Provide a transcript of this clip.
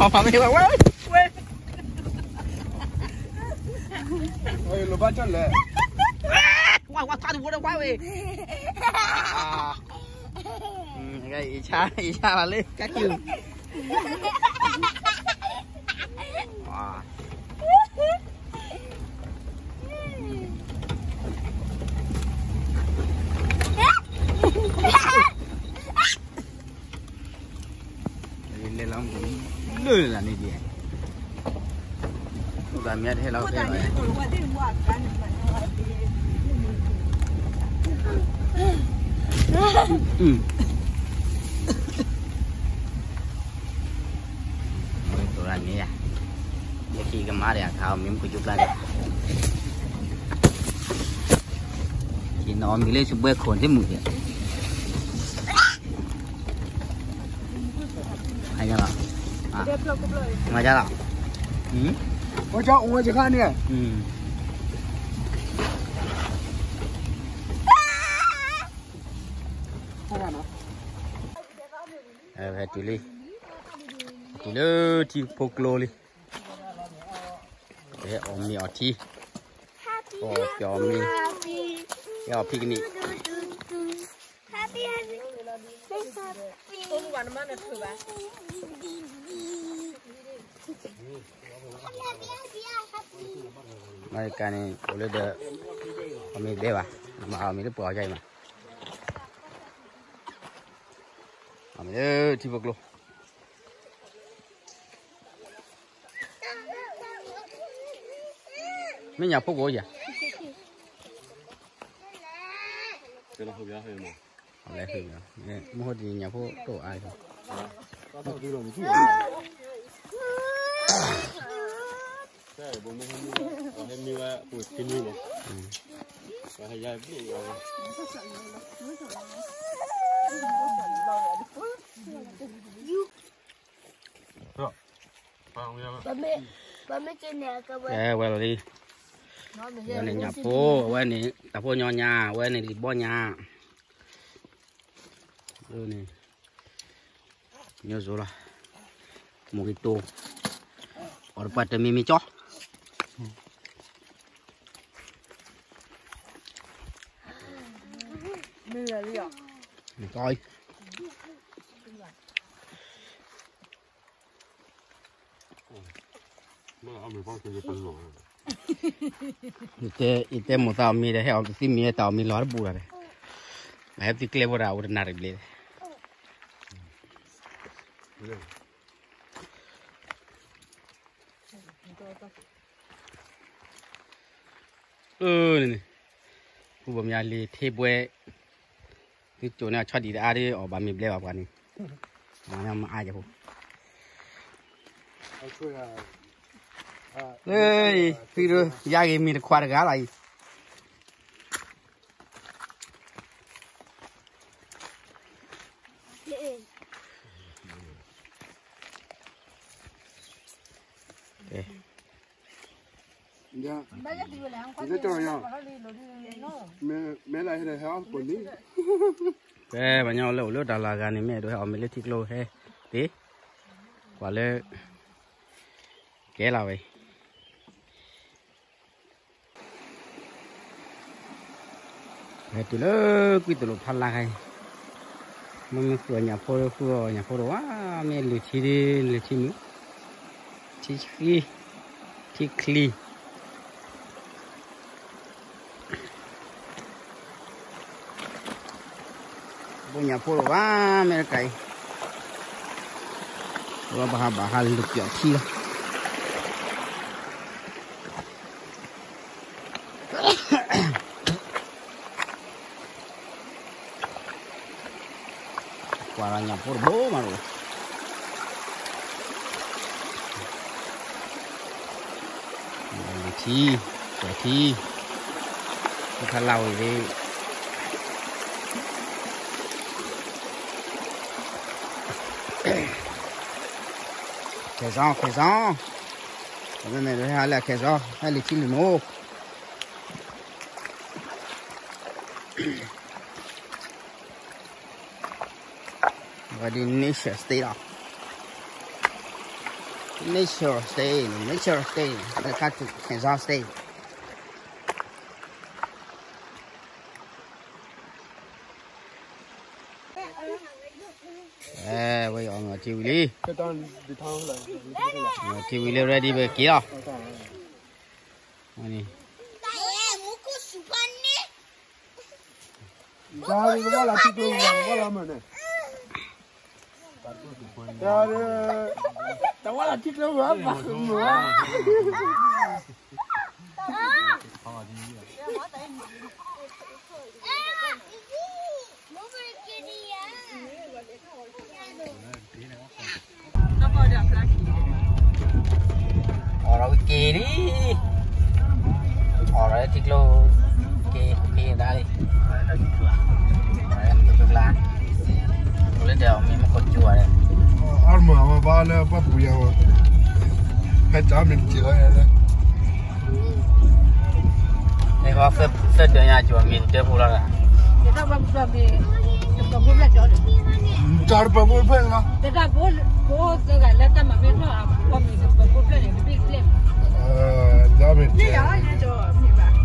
မ့ၢ်ဝဲဝဲ ဝဲ ဝဲ ဝဲ ကၠီတဝိဒီးဝဲဝဲ အံၤဆါ အံၤဆါလီၤလၢ ကၢ်ကၠူၣ် လဲၤလီၤ လၢလၢန့ၣ်ဒ် အိၣ်ဂၤမ့ၢ်တဟဲလီၤဖဲဘၣ် တိၤရၤန့ၣ်ယၤ ယခံကမၤဒံးအခါ မ့ၢ်မ့ၢ်ကစူးကျါဒံး ယနီၢ်မံၤလၢစဘှဲခိၣ်သ့ၣ်မုာ်ဒံး အညါလီၤ မၤကြလီၤ အိၣ်ကၠီအိၣ်ဝဲစခါန့ၣ် ဟဲတုၤလံ တုၤလၢထံဖိကျိလံ ဟဲအီၣ်မ့ၤအီထံ အီၣ်ပျီမ့ၤ ဟဲအီၣ်ဖံကနံၣ် မ့ၢ်ကန့ၣ် အိၣ်လၢဒီး အီၣ်မ့ၤဘဲဘၣ် မ့ၢ်အီၣ်မ့ၤလၢပှၤအီၣ်ယါအံၤမး အီၣ်မ့ၤလၢထံဖိကျိ မ့ၢ်ညၣ်ဖိကအိၣ်ယၤ လဲၤဟုၣ်မး မ့ၢ်ဟိုတနံၤညၣ်ဖိတအိၣ်အါလီၤ ကဲဝဲလီၤလံ ဝဲန့ၣ်ညၣ်ဖိ ဝဲန့ၣ်တၢ်ဖိညီညါ ဝဲန့ၣ်လံာ်ဘီညါ န့ၣ် မျိုးစုံလီၤ mojito အီၣ်တပှၢ်တမံၤမံၤကၠီ မံၤကၠီ ယတဲမိၢ်သးအီၣ်မ့ၤဒီး ဟဲအီၣ်ကသံမ့ၤ တၢ်အီၣ်မ့ၤလီၤတဘူးဒီး မ့ၢ်ဟဲသံကျဲဖိဒီး အိၣ်တနၣ်ရံၣ်ဘျဲၣ် အၢ န့ၣ် ပူၤဘီမၠါလံာ်ထံဘှဲ သုကၠိန့ၣ် အဆီဒံၣ်တအါဒီး အီၣ်ဘၣ်မ့ၤဘျဲဘၣ်ပှၤန့ၣ် မၤမၤအါယၤဖိ လၢ သုဒိ ယါဂ့ၤမ့ၤတခွးတဂၤလီၤအံၤ ဖဲပှၤကညီလၢအိၣ်လၢတၢ်လီၢ်ဂၤန့ၣ် မ့ၢ်အဲၣ်ဒိးဟဲအီၣ်မ့ၤလၢထံကျိဟဲသ့, ကွၢ်လၢ ကဲလီၤဝဲအံၤ, ဟဲတုၤလၢကွံာ်တလိာ်ဖးလၢ်ခါအံၤ, မ့မ့ၢ်ဃုအီၣ်ညၣ်ဖိ ဃုအီၣ်ညၣ်ဖိတဝါ, မ့ၢ်လုၢ်ထံဒ် လုၢ်ထံမုၢ်, ထံချံ, ထံချံ ဘိညၣ်ဖိလီၤဘၣ် အမဲရကၤအံၤ, ဝဲဘၣ်ဟးဘၣ်ဟးလုၢ်ပျီၣ်ထံလီၤ. ကွၢ်လီၤညၣ်ဖိတဘိမး, လုၢ်ထံ, ပျီၣ်ထံ, ဖးလၢ်ဝံၤ, ခဲစီ ခဲစီ, မ့မ့ၢ်ဟဲလၢအခဲစီ ဟဲလုၢ်ထံလုၢ်နိ ဝဲဒ် nation state လီၤ. Nature State, Nature State, Arkansas State. အဲ ဝဲအီၤထံဝံၤလံ, ထံဝံၤလံ ready ပက့ၤလီၤ. ဝဲန့ၣ် တၢ်ရၢကဘၣ်လီၤထံကျိဝဲ ကဘၣ်လီၤမးန့ၣ်, တၢ်ရၢ တၢ်ဝဲလီၤထံကျိဝဲ ဘၣ်မုာ်ဝဲ အိၣ်ဒီးဝံၤက့ၤလံ, အိၣ်ဒီးထံကျိ က့ၤက့ၤဒၣ်လံ, အိၣ်ဒီးထံကျိကျါ, အိၣ်လၢဒဲးအီၤမ့ၢ်မ့ၢ်ခိၣ်ကၠူဝဲ, အါမးဝဲဘၣ်လၢပှၤပူၤယၤဝဲ, ဖဲတၢ်မ့ၢ်တက့ၤလီၤလဲၣ် န့ၣ်ကီး သၢဒၢညါကၠီမ့ၢ်တၢ်ဖိလီၤ, တၢ်တပၢၤဖိတဖျၢၣ်လီၤ, တၢ်ဖိသၢဂၤလၢတၢ်မၤမ့ၢ်ထီၣ်အမၤကီၢ်မ့ၢ်တပၢၤဖိတဖျၢၣ်န့ၣ် တဘ့ၣ်တဖျၢၣ်မး, တၢ်မ့ၢ်တက့ၤ ဟါ